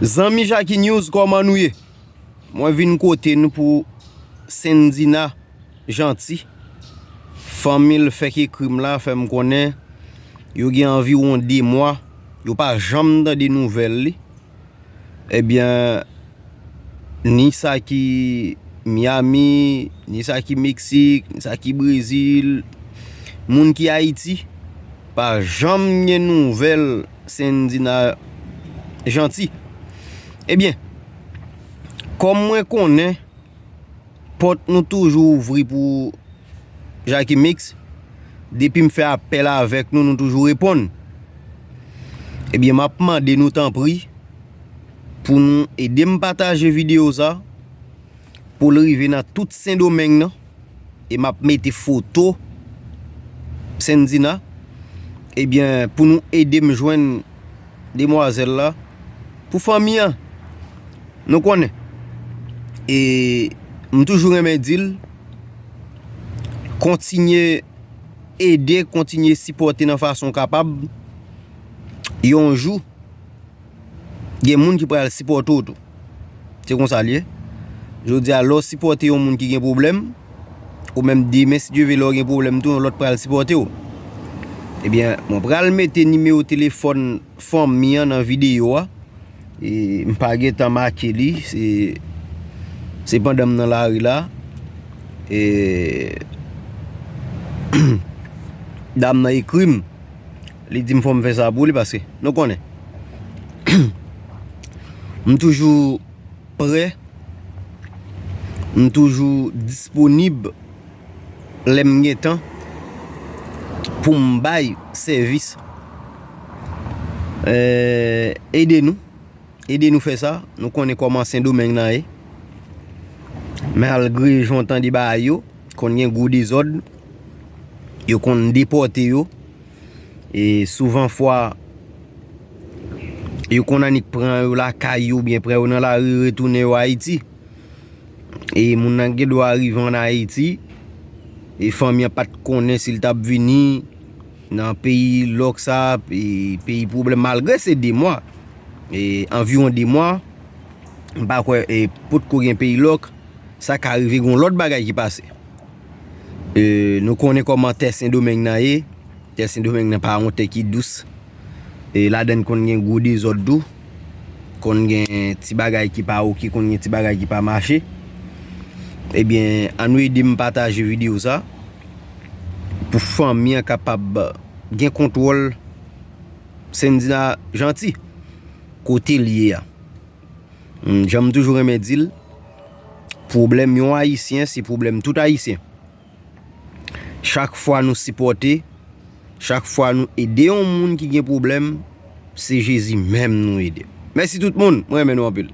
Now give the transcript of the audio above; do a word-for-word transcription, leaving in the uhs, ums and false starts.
Zanmi Jackie News, kòman nou ye? Mwen vin kote nou pou Sendina Janti. Fanmi l fèk ekri m la, fè m konnen yo gen anviwon de mwa, yo pa janm tande nouvèl li. Ebyen, ni sa ki Miami, ni sa ki Meksik, ni sa ki Brezil, moun ki Ayiti, pa janm gen nouvèl Sendina Janti. Ebyen, kòm mwen konnen pòt nou toujou ouvri pou Jackie Mix, depi m fè apèl avèk nou, nou toujou reponn. Ebyen, m ap mande nou tanpri pou nou ede m pataje videyo sa, pou l rive nan tout Sendomeng nan, e m ap mete foto Sendina, ebyen, pou nou ede m jwenn demwazèl la, pou fanmi an. Nou konnen. E m toujou renmen di l, kontinye ede, kontinye sipòte nan fason w kapab. Yon jou, gen moun ki pral sipòte w tou. Se konsa l ye. Jodi a, lè w sipòte yon moun ki gen pwoblèm, ou menm demen, si Dye vle, lè w gen pwoblèm tou, yon lòt pral sipòte w. Ebyen, mwen pral mete nimewo telefòn fanmi an nan videyo a. E m pa gentan make li. Se, se pandan m nan lari la. E dam nan ekri m. Li di m fò m fè sa pou li paske nou konnen. M toujou prè, m toujou disponib lè m gen tan pou m bay sèvis. Eh, ede nou, ede nou fè sa. Nou konnen kòman Sendomeng nan ye. Malgre jan w tande bagay yo, konn gen gwo dezòd, yo konn depòte yo. E souvan fwa, yo konn annik pran yo lakay yo, oubyen pran yo nan lari, retounen yo Ayiti. E moun nan gen dwa rive ann Ayiti, e fanmi an pa t konnen si l t ap vini nan peyi lòk sa, e peyi pwoblèm, malgre se de mwa, e anviwon de mwa, m pa kwè, e potko gen peyi lòk, sa ka rive gen yon lòt bagay ki pase. E, nou konnen kòman tè Sendomeng nan ye. Tè Sendomeng nan pa yon tè ki dous. E ladann konn gen gwo dezòd tou. Konn gen ti bagay ki pa oke, konn gen ti bagay ki pa mache. Ebyen, ann nou ede m pataje videyo sa pou fanmi an kapab gen kontwòl Sendina Janti kote l ye a. Hmm, jan m toujou renmen di l, pwoblèm yon Ayisyen, se pwoblèm tout Ayisyen. Chak fwa nou sipòte, chak fwa nou ede yon moun ki gen pwoblèm, se Jezi menm nou ede. Mèsi tout moun, mwen renmen nou anpil.